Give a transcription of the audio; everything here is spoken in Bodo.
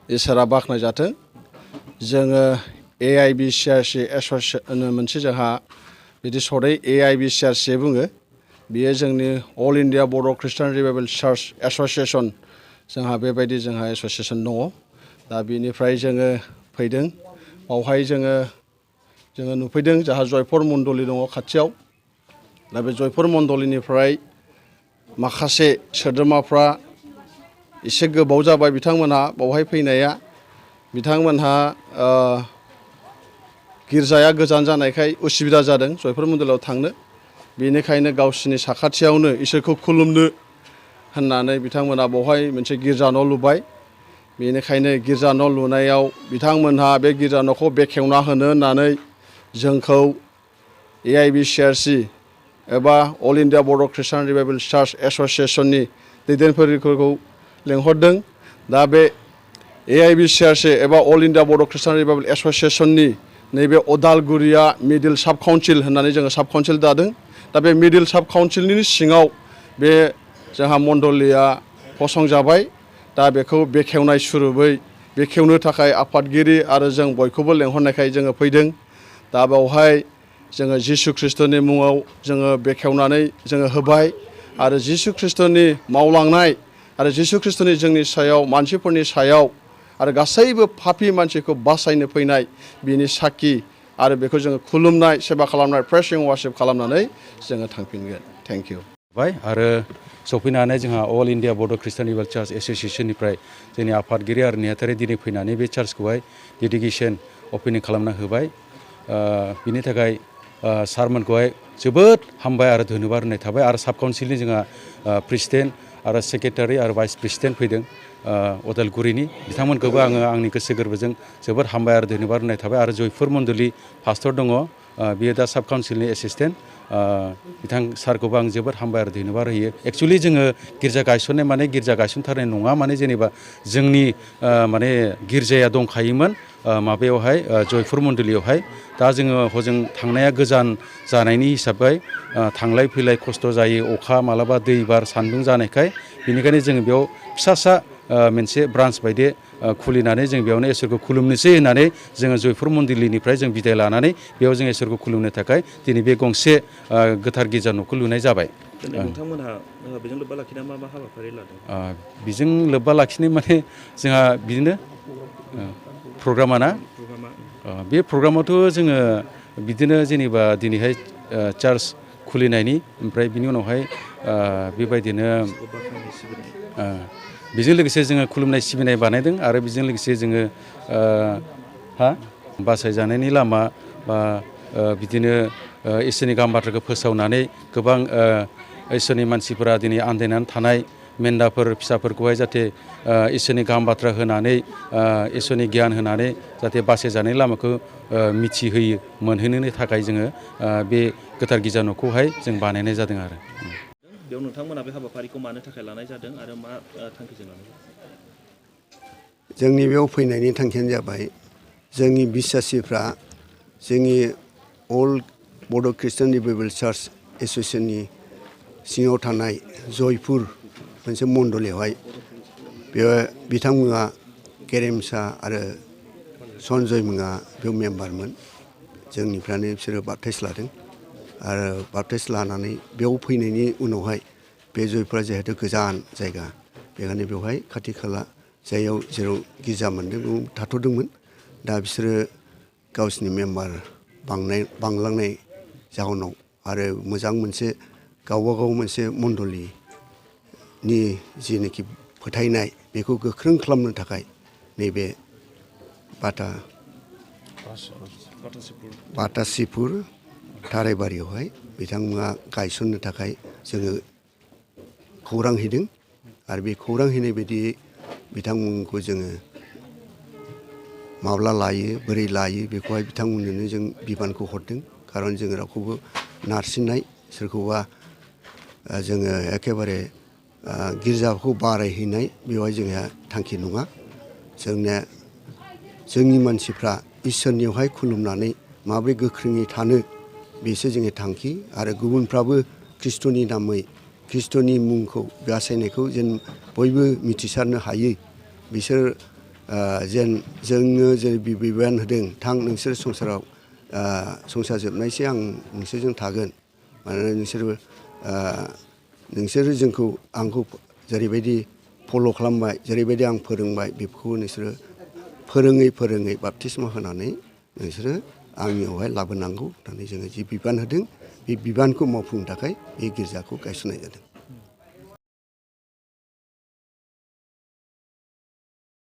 इसोरा बाखनाय जाथों जोङो AIBCRC एसोसिएशन मोनसे जोंहा बिदि सदै AIBCRC बुङो बियो जोंनि अल इन्डिया बर' ख्रिस्टान रिभाइभेल चार्च एसोसिएशन जोंहा बेबायदि जोंहा एसोसिएशन दङ दा बिनिफ्राय जोङो फैदों बावहाय जोङो नुफैदों जोंहा जयपुर मण्डली दङ खाथियाव दा बे जयपुर मण्डलीनिफ्राय माखासे सोद्रोमाफ्रा एसे गोबाव जाबाय बिथांमोनहा बावहाय फैनाया बिथांमोनहा गिर्जाया गोजान जानायखाय उसुबिदा जादों जयपुर मण्डलीयाव थांनो बेनिखायनो गावसिनि साखाथियावनो इसोरखौ खुलुमनो होननानै बिथांमोनहा बावहाय मोनसे गिर्जा न' लुबाय बेनिखायनो गिर्जा न' लुनायाव बिथांमोनहा बे गिर्जा न'खौ बेखेवना होनो होननानै जोंखौ AIBCRC एबा अल इन्डिया बर' ख्रिस्टान रिभाइभेल चार्च एसोसिएशननि दैदेनगिरिफोरखौ लेंहरदों दा बे AIBCRC एबा अल इन्डिया बर' ख्रिस्टान रिभाइभेल एसोसिएशननि नैबे अदालगुरिया मिडिल साब काउन्सिल होननानै जोङो साब काउन्सिल दादों दा बे मिडिल साब काउन्सिलनि सिङाव बे जोंहा मण्डलीया फसंजाबाय दा बेखौ बेखेवनाय सुरुबै बेखेवनो थाखाय आफादगिरि आरो जों बयखौबो लेंहरनायखाय जोङो फैदों दा बेवहाय जोङो जिसु ख्रिस्ट'नि मुङाव जोङो बेखेवनानै जोङो होबाय आरो जिसु ख्रिस्ट'नि मावलांनाय आरो जिसु ख्रिस्ट'नि जोंनि सायाव मानसिफोरनि सायाव आरो गासैबो पापि मानसिखौ बासायनो फैनाय बिनि साखि आरो बेखौ जोङो खुलुमनाय सेबा खालामनाय प्रेसिं वार्शिप खालामनानै जोङो थांफिनगोन थेंक इउ आरो सफैनानै जोंहा अल इन्डिया बड' ख्रिस्टान रिभाइभेल चार्च एसोसिएशननिफ्राय जोंनि आफादगिरि आरो नेहाथारि दिनै फैनानै बे चार्चखौहाय डेडिकेसन अपेनिं खालामना होबाय बिनि थाखाय सारमोनखौहाय जोबोद हामबाय आरो धन्यबाद होनाय थाबाय आरो साब काउन्सिलनि जोंहा प्रेसिडेन्ट आरो सेक्रेटारि आरो भाइस प्रेसिडेन्ट फैदों अदालगुरिनि बिथांमोनखौबो आङो आंनि गोसो गोरबोजों जोबोद हामबाय आरो धन्यबाद होनाय थाबाय आरो जयपुर मण्डली पास्टर दङ बियो दा साब काउन्सिलनि एसिस्टेन्ट बिथां सारखौबो आं जोबोद हामबाय आरो धन्यबाद होयो एक्सुवेलि जोङो गिर्जा गायसननाय माने गिर्जा गायसनथारनाय नङा माने जेनेबा जोंनि माने गिर्जाया दंखायोमोन माबायावहाय जयपुर मण्डलीयावहाय दा जोङो हजों थांनाया गोजान जानायनि हिसाबै थांलाय फैलाय खस्थ' जायो अखा मालाबा दै बार सान्दुं जानायखाय बेनिखायनो जोङो बेयाव फिसा मोनसे ब्रान्स बायदि खुलिनानै जों बेयावनो इसोरखौ खुलुमनोसै होननानै जोङो जयपुर मण्डलीनिफ्राय जों बिदाय लानानै बेयाव जों इसोरखौ खुलुमनो थाखाय दिनै बे गंसे गोथार गिर्जा न'खौ लुनाय जाबाय नोंथांमोनहा बेजों लोब्बा लाखिना मा हाबाफारि लादों बेजों लोब्बा लाखिनाय माने जोंहा बिदिनो प्रग्रामा ना बे प्रग्रामावथ' जोङो बिदिनो जेनेबा दिनैहाय चार्च खुलिनायनि ओमफ्राय बिनि उनावहाय बेबायदिनो बेजों लोगोसे जोङो खुलुमनाय सिबिनाय बानायदों आरो बेजों लोगोसे जोङो बासायजानायनि लामा बा बिदिनो इसोरनि गाहाम बाथ्राखौ फोसावनानै गोबां इसोरनि मानसिफोरा दिनै आन्दायनानै थानाय मेन्दाफोर फिसाफोरखौहाय जाहाथे इसोरनि गाहाम बाथ्रा होनानै इसोरनि गियान होनानै जाहाथे बासायजानाय लामाखौ मिथिहोयो मोनहोनो थाखाय जोङो बे गोथार गिर्जा न'खौहाय जों बानायनाय जादों आरो बेयाव नोंथांमोना बे हाबाफारिखौ मानो थाखाय लानाय जादों आरो मा थांखिजों लानाय जादों जोंनि बेयाव फैनायनि थांखियानो जाबाय जोंनि बिश्वासिफ्रा जोंनि अल बड' ख्रिस्टान रिभाइभेल चार्च एसोसिएशननि सिङाव थानाय जयपुर मोनसे मण्डलीयावहाय बेयाव बिथांमोना गेरेमसा आरो सन्जय मोना बेयाव मेम्बारमोन जोंनिफ्रायनो बिसोरो बाप्टाइस लादों आरो बाप्टाइस लानानै बेयाव फैनायनि उनावहाय बे जयपुरा जिहेतु गोजान जायगा बेखायनो बेवहाय खाथि खाला जायगायाव जेराव गिर्जा मोन्दों बेयाव थाथ'दोंमोन दा बिसोरो गावसिनि मेम्बार बांलांनाय जाहोनाव आरो मोजां मोनसे गावबागाव मोनसे मण्डलीनि जिनाखि फोथायनाय बेखौ गोख्रों खालामनो थाखाय नैबे बाटासिपुर थाराइबारियावहाय बिथांमोना गायसननो थाखाय जोङो खौरां हैदों आरो बे खौरां हैनाय बायदियै बिथांमोनखौ जोङो माब्ला लायो बोरै लायो बेखौहाय बिथांमोननो जों बिबानखौ हरदों खारन जोङो रावखौबो नारसिननाय सोरखौबा जोङो एखेबारे गिर्जाखौ बारायहैनाय बेवहाय जोंहा थांखि नङा जोंनि मानसिफ्रा इसोरनियावहाय खुलुमनानै माबोरै गोख्रोङै थानो बेसो जोंनि थांखि आरो गुबुनफ्राबो ख्रिस्ट'नि नामै ख्रिस्ट'नि मुंखौ बासायनायखौ जेन बयबो मिथिसारनो हायो बिसोर जेन जोङो जेरै बिबान होदों थां नोंसोर संसाराव संसार जोबनायसै आं नोंसोरजों थागोन मानोना नोंसोरो जोंखौ आंखौ जेरैबायदि फल' खालामबाय जेरैबायदि आं फोरोंबाय बेखौ नोंसोरो फोरोङै बाप्तिस्मा होनानै नोंसोरो आंनियावहाय लाबोनांगौ होननानै जोङो जि बिबान होदों बे बिबानखौ मावफुंनो थाखाय बे गिर्जाखौ गायसननाय जादों।